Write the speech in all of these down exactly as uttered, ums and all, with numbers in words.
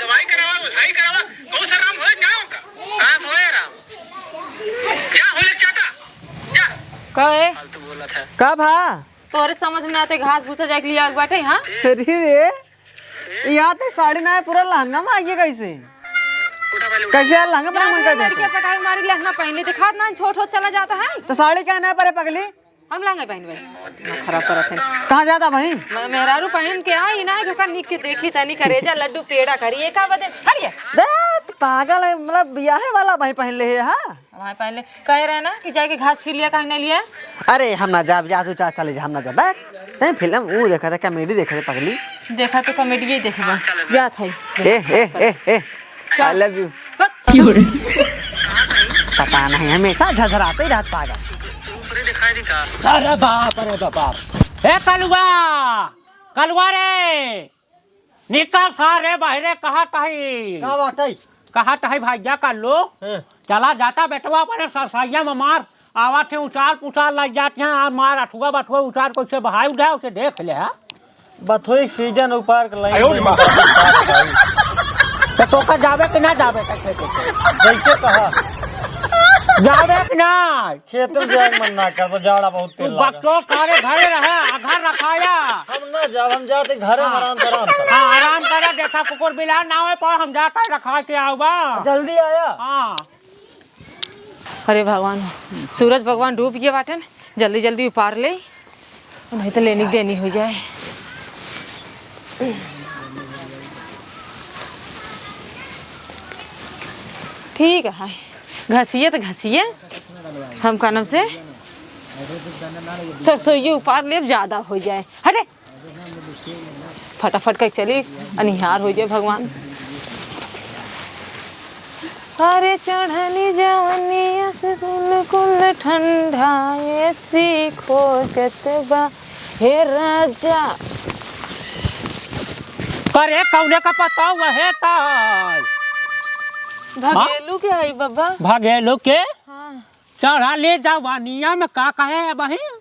भाई करावा, भाई करावा, बहुत सा राम होए, क्या होगा? राम होए, राम। क्या होए चाहता? क्या? कहे? फालतू बोला था। का भा? तोरे समझ में ना आते, घास भूसा जाए के लिए आग बाटे, हाँ? अरे रे, यहाँ तो साड़ी ना है, पूरा लहंगा में आइए कैसे? उठा पहले, उठा। कैसे यार लहंगा पहने मन कर लड़के जाता? पटाई मारी, लहंगा पहन ले, दिखात ना, छोट होत चला जाता है। तो साड़ी क्या ना परे पगली? हम लहंगा पहनबे। खराब करत है। कहाँ जाता भाई? म-, मेहरारू पहन के आई ना, ओकर निक के देखी तनी, करेजा लड्डू पेड़ा करी, एका बदे, हरिये। दे, पागल है, मतलब बियाहे वाला भाई पहन ले है, हाँ? भाई पहन ले, कहे रहे ना कि जाके घास छील लिया, काहे नहीं लिया? अरे हम ना जाब, जा तू, चाचा ले जा, हम ना जाब। बैठ। नहीं, फिल्म वो देखा था, कॉमेडी देखा था पगली। देखा तो कॉमेडी ही देखबा। जात है। ए, ए, ए, ए। क्या? I love you। बक। क्यों रे? पता नहीं, हमेशा झझराते ही रहत पागल। अरे बाप रे बाप। ए कलुआ, कलुआ रे, निकल सारे बाहरे, कहा तही। का बात है? कहा तही भैया कल्लू। हाँ। चला जाता बेटवा अपने सरसैया में मार, आवा थे उचार पुचार लग जाते हैं, आ मार अठुआ बठुआ उचार कैसे बहाई उठाए उसे देख ले, हाँ? बथुई सीजन उपार के लाइन आयो रे माँ। तो तोका जावे कि ना जावे का खेते के? जैसे कहा। जावे कि ना? खेत में जाए के मन ना कर, तो जाड़ा बहुत तेल तू लागा। बकचोद सारे घरे रहा, आ घर रखाया। हम ना जाब, हम जाते घरे में हाँ। आराम से आराम कर। हाँ, आराम करा, देखा कुकुर बिलार ना होए पर हम जाता रखा के आउबा। जल्दी आया। हाँ। अरे भगवान, सूरज भगवान डूब गया बाटन, जल्दी जल्दी उपार ले, नहीं तो लेनी देनी हो जाए। ठीक है, घसिए तो घसिए, हम का नाम से सरसोई उपार लेब, ज्यादा हो जाए। हटे, फटाफट कइ चली, अनिहार हो जाए भगवान। अरे चढ़ली जवनिया से कुल कुल ठंडा एसी खोजत बा, हे राजा। करे कौने का पता हुआ है ताई? भगेलू के हई बाबा। भगेलू के? हाँ। चढ़ली जवनिया में का कहे है बहिन?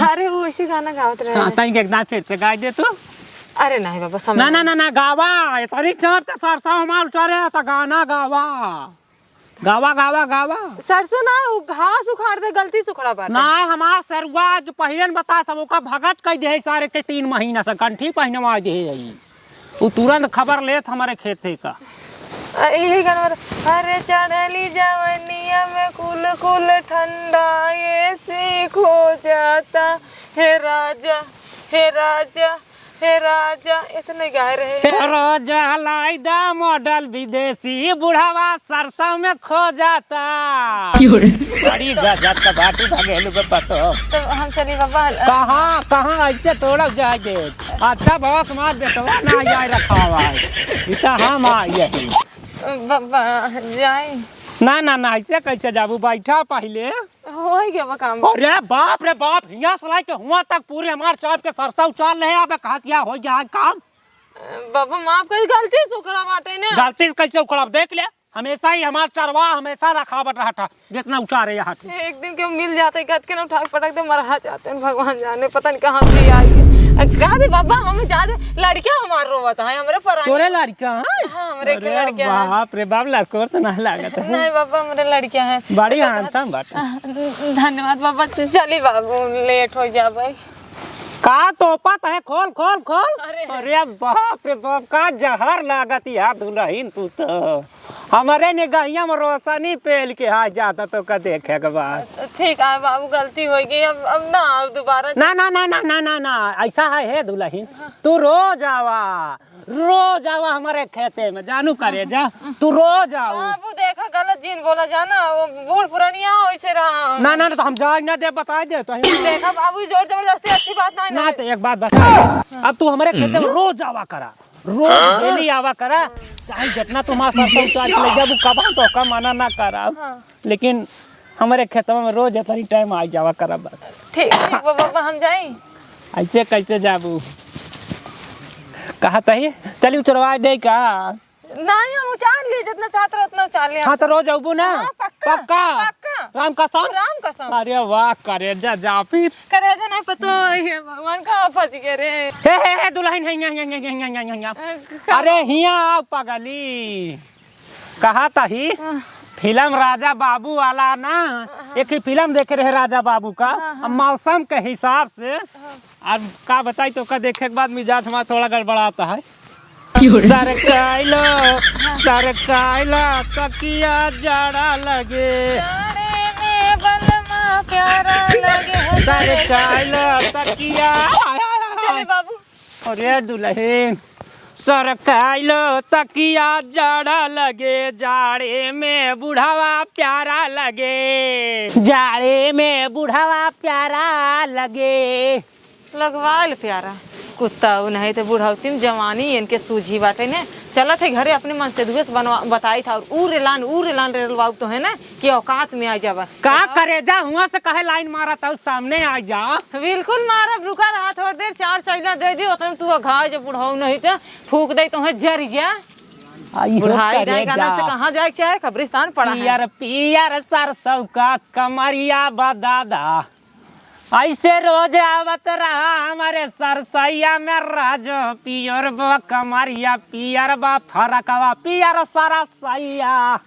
अरे, वो ऐसे गाना गावत रहे। हाँ, तनिक एक दान फिर से गाय दे तू। अरे नहीं बाबा, समय ना, ना, नहीं। ना, ना, गावा। ये तनी चाँप के सरसों हमार उचारे है, तो गाना गावा। गावा, गावा, गावा। सरसों ना, वो घास उखाड़ दे, गलती से उखड़ा बाटे। ना, हमार सरुआ के पहिरन बता, सब ओका भगत कइ दे, सारे के तीन महीना से कंठी पहिनवा दे है। उ तुरंत खबर लेत हमरे खेते का। अ, यही गाना वाला, "अरे चढ़ली जवनिया में कुल कुल ठंडा एसी खोजता, हे राजा, हे राजा, हे राजा", इतने गाए रहे हैं। "हे राजा लाई दा मॉडल विदेशी, बुढ़ावा सरसों में खो जाता।" क्यों रे? बड़ी गजब का बाटी भगेलू के पतो। तो हम चली बाबा। कहाँ, कहाँ ऐसे तोड़ब जाए दे? अच्छा भवा तुम्हार बेटवा ना आए रखा हुआ है। इतना हम आए यही। बाबा, जाई। ना, ना, ना, ऐसे कैसे जाबू? बैठा पहिले। हो ही गया बा काम। अरे बाप रे बाप, हियाँ से लाइके हुआँ तक पूरे हमार चाप के सरसा उचार ले आबे, कहा क्या हो गया है काम? बाबा, माफ कर, गलती से उखड़ा बाटे ना। गलती से कैसे उखड़ा? देख ले, हमेशा ही हमार चरवा हमेशा रखावट रहा था, जितना उचारे यहाँ थे। एक दिन के मिल जाते, गद के ना उठा के पटक दे, मरा जाते हैं, भगवान जाने, पता नहीं कहाँ से आई है। अ, कहा दे बाबा, हम ज्यादा लड़कियां हमार रोवत हैं, हमरे पर तोरे लड़का हैं? हाँ, हमरे के अरे लड़कियां हैं। बाप रे बाप, लड़कोर तो ना लागत है। नहीं बाबा, हमरे लड़कियां हैं। बड़ी तो handsome बात है। अ, धन्यवाद बाबा, चली बाबू, लेट हो जाबे। का तोपत है? खोल, खोल, खोल। अरे। अरे बाप रे बाप, का जहर लागत यार दुलहिन तू तो। हमरे निगहिया में रोशनी पेल के आ जाता तो का देखे के बाद। ठीक है बाबू, गलती हो गई, अब, अब ना आऊ दोबारा। ना, ना, ना, ना, ना, ना, ना, ऐसा है, हे दुलहिन, हाँ। तू रोज आवा, रोज आवा हमरे खेते में, जानू करे जा, तू रोज आवा। बाबू देखा, गलत जिन बोला जाना, वो बूढ़ पुरानिया हो, ऐसे रहा। ना, ना, ना, तो हम जाए ना दे, बता दे तो। देखा बाबू, जोर जबरदस्ती अच्छी बात नहीं ना, ना। तो एक बात बता, अब तू हमरे खेते में रोज आवा करा, रोज daily आवा करा, चाहे जितना तुम्हारा सरसों उतार के ले जाबू, कबा तो का मना ना करा। हाँ। लेकिन हमरे खेतवा में रोज इतनी time आ जावा करा बस। ठीक, ठीक बा बाबा, हम जाई। ऐसे कैसे जाबू? कहा तही चली उचरवा दे का? नहीं, हम उचार लिए, जितना चाहत रहे उतना उचार लिए। हाँ, तो रोज आबू ना? हाँ, पक्का, पक्का? पक्का। राम कसम? राम कसम। अरे वाह, करेजा जा फिर। करेजा नहीं पता है, भगवान कहाँ फंस गए रे? हे, हे, हे, दुलहिन, हे, हे, हे। अ, का? अरे, हियाँ आओ पगली। कहा तही, हाँ। फिल्म राजा बाबू वाला ना, हाँ। एक ही फिल्म देखे रहे राजा बाबू का। हाँ, हाँ। अब मौसम के हिसाब से, हाँ। अब का बताई, तो का देखे के बाद मिजाज हमारा थोड़ा गड़बड़ाता है। सरकाइलो, सरकाइलो, तकिया जाड़ा लगे। जाड़े में बलमा प्यारा लगे हो सरकाइलो तकिया। हाय, हाय, हाय, हाय। चले बाबू। अरे दुलहिन, सरकाइलो तकिया जाड़ा लगे, जाड़े में बुढ़ावा प्यारा लगे, जाड़े में बुढ़ावा प्यारा लगे। लगवाइल प्यारा कुत्ता, उ नहीं तो बुढ़ौती में जवानी इनके सूझी बाटे ने। चलत है घरे अपने मन से दुगस बनवा, बताई था, और ऊ रेलान, ऊ रेलान रेलवाऊ तो है ना कि औकात में आ जावा। का बताओ। करेजा हुआ से कहे लाइन मारा था, सामने आ जा। बिल्कुल मारब, रुका रहा थोड़ी देर, चार चैला दे दी, उतने तू घाव जब बुढ़ाऊ नहीं तो फूक दे तो है जरी जा। आई हो बुढ़ाई जाए करेजा। गाना से कहाँ जाए के चाहे, कब्रिस्तान पड़ा है। पियर पियर सरसों का कमरिया बा दादा, ऐसे रोज आवत रहा हमारे सरसैया में राजो, पियर बा कमरिया, पियर बा फरकवा, पियर सरसैया।